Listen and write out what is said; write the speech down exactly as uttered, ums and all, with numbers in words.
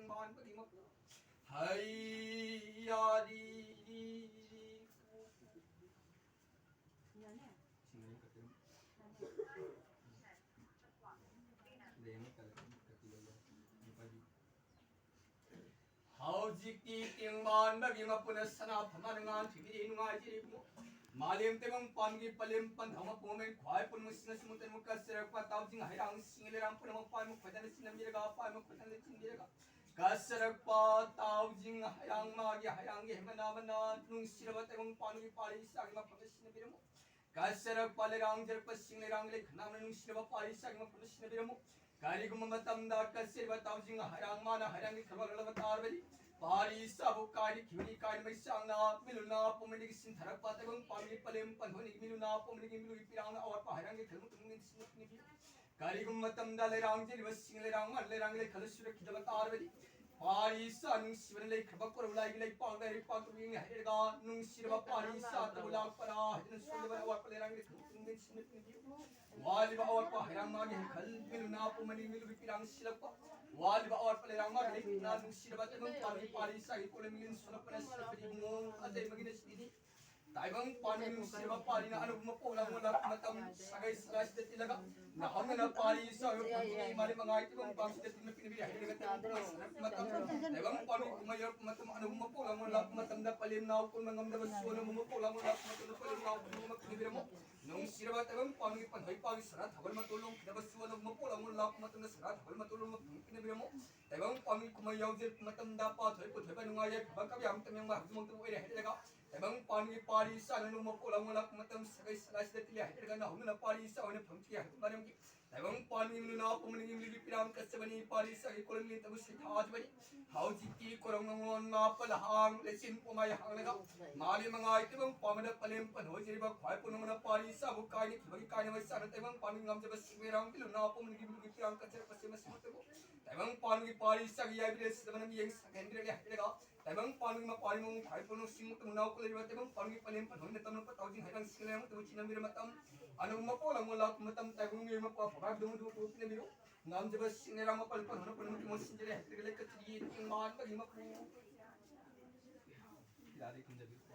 ꯄꯥꯟꯕꯒꯤ ꯃꯄꯨ꯫ ꯍꯩ ꯌꯥꯔꯤ ꯔꯤ ꯔꯤ ꯀꯨ ꯀꯨ꯫ ꯁꯤꯡꯒꯜ ꯑꯃ ꯀꯠꯇꯦ꯫ ꯂꯩ ꯑꯃ ꯀꯠꯂꯦ, ꯀꯠꯄꯤꯔꯣ꯫ ꯍꯧꯖꯤꯛꯇꯤ ꯇꯦꯡꯕꯥꯟꯕꯒꯤ ꯃꯄꯨꯅ ꯁꯅꯥ ꯐꯝꯕꯥꯜ ꯉꯥꯟꯊꯣꯏꯕꯤꯗꯤ ꯅꯨꯡꯉꯥꯏꯖꯔꯤꯕꯨ꯫ ꯃꯥꯂꯦꯝ ꯇꯥꯏꯕꯪ ꯄꯥꯟꯒꯤ ꯄꯂꯦꯝ ꯄꯟꯊꯧ ꯃꯄꯨ ꯃꯃꯩ ꯈ꯭ꯋꯥꯏ ꯄꯨꯝꯅꯃꯛꯁꯤꯅꯁꯨ ꯃꯨꯛꯇꯅ ꯀꯠꯆꯔꯛꯄ ꯇꯥꯎꯖꯤꯡ ꯍꯩꯔꯥꯡ ꯁꯤꯡ ꯂꯩꯔꯥꯡ ꯄꯨꯝꯅꯃꯛ ꯄꯥꯏ ꯃꯈꯣꯏꯗꯅ ꯆꯤꯟꯅꯕꯤꯔꯒ ꯄꯥꯏ ꯃꯈꯣꯏꯗꯅ ꯆꯤꯟꯕꯤꯔꯒ ꯀꯠꯆꯔꯛꯄ ꯇꯥꯎꯖꯤꯡ ꯍꯩꯔꯥꯡ ꯃꯥꯒꯤ ꯍꯩꯔꯥꯡꯒꯤ ꯍꯩꯃꯅꯥ ꯃꯅꯥ ꯅꯨꯡꯁꯤꯔꯕ ꯇꯥꯏꯕꯪ ꯄꯥꯟꯒꯤ ꯄꯥꯜꯂꯤ ꯏꯆꯥꯒꯤ ꯃꯐꯝꯗ ꯁꯤꯟꯅꯕꯤꯔꯝꯃꯨ꯫ ꯀꯠꯆꯔꯛꯄ ꯂꯩꯔꯥꯡꯖꯔꯛꯄ ꯁꯤꯡ ꯂꯩꯔꯥꯡ ꯂꯩ ꯈꯅꯥꯝꯅ ꯅꯨꯡꯁꯤꯔꯕ ꯄꯥꯔꯤ ꯏꯆꯥꯒꯤ ꯃꯐꯝꯗ ꯁꯤꯟꯅꯕꯤꯔꯝꯃꯨ꯫ ꯀꯔꯤꯒꯨꯝꯕ ꯃꯇꯝꯗ ꯀꯠꯆꯔꯤꯕ ꯇꯥꯎꯖꯤꯡ ꯍꯩꯔꯥꯡ ꯃꯥꯅ ꯍꯩꯔꯥꯡꯒꯤ ꯊꯕꯛ ꯂꯧꯕ ꯇꯥꯔꯕꯗꯤ ꯄꯥꯔꯤ ꯏꯆꯥꯕꯨ ꯀꯥꯏꯅꯈꯤꯕꯅꯤ ꯀꯥꯏꯅ ꯃꯩꯆꯥꯡꯅ ꯃꯤꯂꯨꯅꯥ ꯄꯨꯝꯕꯗꯒꯤ ꯁꯤꯟꯊꯔꯛꯄ ꯇꯥꯏꯕꯪ ꯄꯥꯝꯕꯤ ꯄꯂꯦꯝ ꯄꯟꯊꯣꯏꯅꯤꯒꯤ ꯃꯤꯂꯨꯅꯥ ꯄꯨꯝꯕꯗꯒꯤ ꯃꯤꯂꯨꯒꯤ ꯄꯤꯔꯥꯡꯅ ꯑꯋꯥꯠꯄ ꯍꯩꯔꯥꯡꯒꯤ ꯊꯕꯛ ꯇꯨꯡ ꯅꯤꯡꯁꯤꯡꯅ ꯄꯤꯕꯤꯌꯨ꯫ ꯀꯔꯤꯒꯨꯝꯕ ꯃꯇꯝꯗ ꯂꯩꯔꯥꯡꯖꯔꯤꯕ ꯁꯤꯡ ꯂꯩꯔꯥꯡ ꯃꯥꯅ ꯂꯩꯔꯥꯡꯒꯤ ꯂꯩꯈꯜꯗ ꯁꯨꯔꯛꯈꯤꯗꯕ ꯇꯥꯔꯕꯗꯤ ꯄꯥꯔꯤ ꯏꯆꯥ ꯅꯨꯡꯁꯤꯕꯅ ꯂꯩꯈ꯭ꯔꯕ ꯀꯣꯔꯧꯂꯥꯏꯒꯤ ꯂꯩꯄꯥꯛ ꯂꯩꯔꯩꯄꯥꯛꯇꯨ ꯌꯦꯡꯉꯦ ꯍꯥꯏꯔꯒ ꯅꯨꯡꯁꯤꯔꯕ ꯄꯥꯔꯤ ꯏꯆꯥ ꯇꯕꯨ ꯂꯥꯛꯄꯔꯥ ꯍꯥꯏꯗꯨꯅ ꯁꯣꯏꯗꯕ ꯑꯋꯥꯠꯄ ꯂꯩꯔꯥꯡꯒꯤ ꯊꯕꯛ ꯇꯨꯡ ꯅꯤꯡꯁꯤꯡꯅ ꯄꯤꯕꯤꯌꯨ꯫ ꯋꯥꯠꯂꯤꯕ ꯑꯋꯥꯠꯄ ꯍꯩꯔꯥꯡ ꯃꯥꯒꯤ ꯍꯩꯈꯜ ꯃꯤꯂꯨꯅꯥ ꯄꯨꯝꯕꯅꯤ ꯃꯤꯂꯨꯒꯤ ꯄꯤꯔꯥꯡ ꯁꯤꯜꯂꯛꯄ꯫ ꯋꯥꯠꯂꯤꯕ ꯑꯋꯥꯠꯄ ꯂꯩꯔꯥꯡ ꯃꯥꯒꯤ ꯂꯩꯇꯅ ꯅꯨꯡꯁꯤꯔꯕ ꯇꯥꯏꯕꯪ ꯄꯥꯟꯒꯤ ꯄꯥꯔꯤ ꯏꯆꯥꯒꯤ ꯀꯣꯂꯦꯝ ꯃꯤꯂꯤꯟ ꯁꯣꯜꯂꯛꯄꯅ ꯁꯤꯜꯂꯛꯄꯗꯤ ꯏꯕꯨꯡꯉꯣ ꯑꯇꯩ ꯃꯒꯤꯅ ꯁꯤꯗꯤ꯫ ꯇꯥꯏꯕꯪ ꯄꯥꯟꯒꯤ ꯅꯨꯡꯁꯤꯔꯕ ꯄꯥꯔꯤꯅ ꯑꯅꯧꯕ ꯃꯄꯣꯛ ꯂꯥꯡꯕ ꯂꯥꯛꯄ ꯃꯇꯝ ꯁꯥꯒꯩ ꯁꯂꯥꯏꯁꯤꯗ ꯇꯤꯜꯂꯒ ꯅꯍꯥꯛꯅ ꯄꯥꯔꯤ ꯏꯆꯥꯒꯤ ꯐꯝꯒꯤ ꯃꯥꯂꯦꯝ ꯃꯉꯥꯏ ꯇꯥꯏꯕꯪ ꯄꯥꯟꯁꯤꯗ ꯇꯤꯟꯕ ꯄꯤꯅꯕꯤꯔꯦ ꯍꯥꯏꯔꯒ ꯇꯥꯏꯕꯪ ꯄꯥꯟꯒꯤ ꯃꯇꯝ ꯇꯥꯏꯕꯪ ꯄꯥꯟꯒꯤ ꯀꯨꯝꯍꯩ ꯌꯧꯔꯛꯄ ꯃꯇꯝ ꯑꯅꯧꯕ ꯃꯄꯣꯛ ꯂꯥꯡꯕ ꯂꯥꯛꯄ ꯃꯇꯝꯗ ꯄꯂꯦꯝ ꯅꯥꯎ ꯀꯨꯟꯕ ꯉꯝꯗꯕ ꯁꯣꯟꯅꯕ ꯃꯄꯣꯛ ꯂꯥꯡꯕ ꯂꯥꯛꯄ ꯃꯇꯝꯗ ꯄꯂꯦꯝ ꯅꯥꯎ ꯀꯨꯟꯕ ꯄꯤꯅꯕꯤꯔꯝꯃꯣ꯫ ꯅꯨꯡꯁꯤꯔꯕ ꯇꯥꯏꯕꯪ ꯄꯥꯟꯒꯤ ꯄꯟꯊꯣꯏ ꯄꯥꯒꯤ ꯁꯅꯥ ꯊꯥꯕꯜ ꯃꯇꯣꯜ ꯂꯣꯡꯈꯤꯗꯕ ꯁꯨꯋꯥ ꯅꯧꯕ ꯃꯄꯣꯛ ꯂꯥꯡꯕ ꯂꯥꯛꯄ ꯃꯇꯝꯗ ꯁꯅꯥ ꯊꯥꯕꯜ ꯃꯇꯣꯜ ꯂꯣꯡꯕ ꯐꯪꯍꯟꯕꯤꯅꯕꯤꯔꯝꯃꯨ꯫ ꯇꯥꯏꯕꯪ ꯄꯥꯟꯒꯤ ꯀꯨꯝꯍꯩ ꯌꯥꯎꯖꯔꯛꯄ ꯃꯇꯝꯗ ꯄꯥꯊꯣꯏ ꯄꯨꯊꯣꯏꯕ ꯅꯨꯡꯉꯥꯏ ꯌꯥꯏꯐꯕ ꯀꯕꯤ ꯑꯃꯇ ꯃꯦꯡꯕ ꯍꯧꯖꯤꯛꯃꯛꯇꯕꯨ ꯑꯣꯏꯔꯦ ꯍꯥꯏꯔꯒ ꯇꯥꯏꯕꯪ ꯄꯥꯟꯒꯤ ꯄꯥꯔꯤ ꯏꯆꯥꯅ ꯅꯣꯡꯃ ꯄꯣꯛ ꯂꯥꯡꯕ ꯂꯥꯛꯄ ꯃꯇꯝ ꯁꯥꯒꯩ ꯁꯂꯥꯏꯁꯤꯗ ꯇꯤꯜꯂꯦ ꯍꯥꯏꯔꯒ ꯅꯍꯧꯗꯅ ꯄꯥꯔꯤ ꯏꯆꯥ ꯑꯣꯏꯅ ꯐꯪꯈꯤ ꯍꯥꯏꯕ ꯃꯔꯝꯒꯤ ꯇꯥꯏꯕꯪ ꯄꯥꯟꯒꯤ ꯃꯤꯂꯨꯅꯥ ꯄꯨꯝꯕꯅꯤ ꯃꯤꯂꯨꯒꯤ ꯄꯤꯔꯥꯡ ꯀꯠꯆꯕꯅꯤ ꯄꯥꯔꯤ ꯏꯆꯥꯒꯤ ꯀꯣꯂꯝ ꯂꯦꯟꯇꯕꯨ ꯁꯩꯊꯥꯖꯕꯅꯤ꯫ ꯍꯧꯖꯤꯛꯇꯤ ꯀꯣꯔꯧ ꯉꯥꯉꯣꯟ ꯃꯥꯄꯜ ꯍꯥꯡ ꯂꯩꯆꯤꯟ ꯄꯣꯃꯥꯏ ꯍꯥꯡꯂꯒ ꯃꯥꯂꯦꯝ ꯃꯉꯥꯏ ꯇꯥꯏꯕꯪ ꯄꯥꯟꯕꯗ ꯄꯂꯦꯝ ꯄꯟꯍꯣꯏꯖꯔꯤꯕ ꯈ꯭ꯋꯥꯏ ꯄꯨꯝꯅꯃꯛꯅ ꯄꯥꯔꯤ ꯏꯆꯥꯕꯨ ꯀꯥꯏꯅꯈꯤꯕꯒꯤ ꯀꯥꯏꯅꯕ ꯏꯆꯥꯅ ꯇꯥꯏꯕꯪ ꯄꯥꯟꯒꯤ ꯉꯝꯖꯕ ꯁꯤꯡꯃꯩꯔꯥꯡ ꯃꯤꯂꯨꯅꯥ ꯄꯨꯝꯕꯅꯤꯒꯤ ꯃꯤꯂꯨꯒꯤ ꯄꯤꯔꯥꯡ ꯀꯠꯆꯔꯛꯄꯁꯦ ꯃꯁꯤꯃꯛꯇꯕꯨ ꯇꯥꯏꯕꯪ ꯄꯥꯟꯒꯤ ꯄꯥꯔꯤ ꯏꯆꯥꯒꯤ ꯌꯥꯏꯕꯤꯔꯦ ꯁꯤꯗꯕꯅ ꯃꯤꯌꯦꯡ ꯁꯥꯒꯦꯟꯕꯤꯔꯒꯦ ꯍꯥꯏꯔꯒ ꯇꯥꯏꯕꯪ ꯄꯥꯟꯒꯤ ꯃꯄꯥꯔꯤ ꯃꯃꯨꯡ ꯈ꯭ꯋꯥꯏ ꯄꯣꯟꯅꯨꯡ ꯁꯤꯡꯃꯛꯇ ꯃꯅꯥꯎ ꯀꯣꯜꯂꯤꯕ ꯇꯥꯏꯕꯪ ꯄꯥꯟꯒꯤ ꯄꯂꯦꯝ ꯄꯟꯍꯣꯏꯅ ꯇꯝꯂꯛꯄ ꯇꯥꯎꯖꯤꯡ ꯍꯥꯏꯔꯥꯡ ꯁꯤꯡꯂꯩꯔꯥꯡ ꯇꯧꯕ ꯆꯤꯟꯅꯕꯤꯔ ꯃꯇꯝ ꯑꯅꯧꯕ ꯃꯄꯣꯛ ꯂꯥꯡꯕ ꯂꯥꯛꯄ ꯃꯇꯝ ꯇꯥꯏꯕꯪ ꯃꯤꯑꯣꯏ ꯃꯄꯥ ꯐꯕꯥꯏꯕꯗꯨ ꯃꯗꯨ ꯄꯨꯔꯛꯄꯤꯅꯕꯤꯔꯣ꯫ ꯉꯝꯖꯕ ꯁꯤꯡꯂꯩꯔꯥꯡ ꯃꯄꯥ ꯂꯨꯄꯥ ꯍꯣꯅ ꯄꯨꯝꯅꯃꯛꯀꯤ ꯃꯍꯨꯠ ꯁꯤꯟꯖꯔꯦ ꯍꯥꯏꯕꯗꯤ ꯂꯩꯀꯠꯆꯔꯤ ꯇꯦꯡ ꯃꯥꯟꯕꯒꯤ ꯃꯄꯨ꯫ ꯐꯤꯗꯥꯗꯤ ꯈꯨꯝꯖꯕꯤꯔꯣ꯫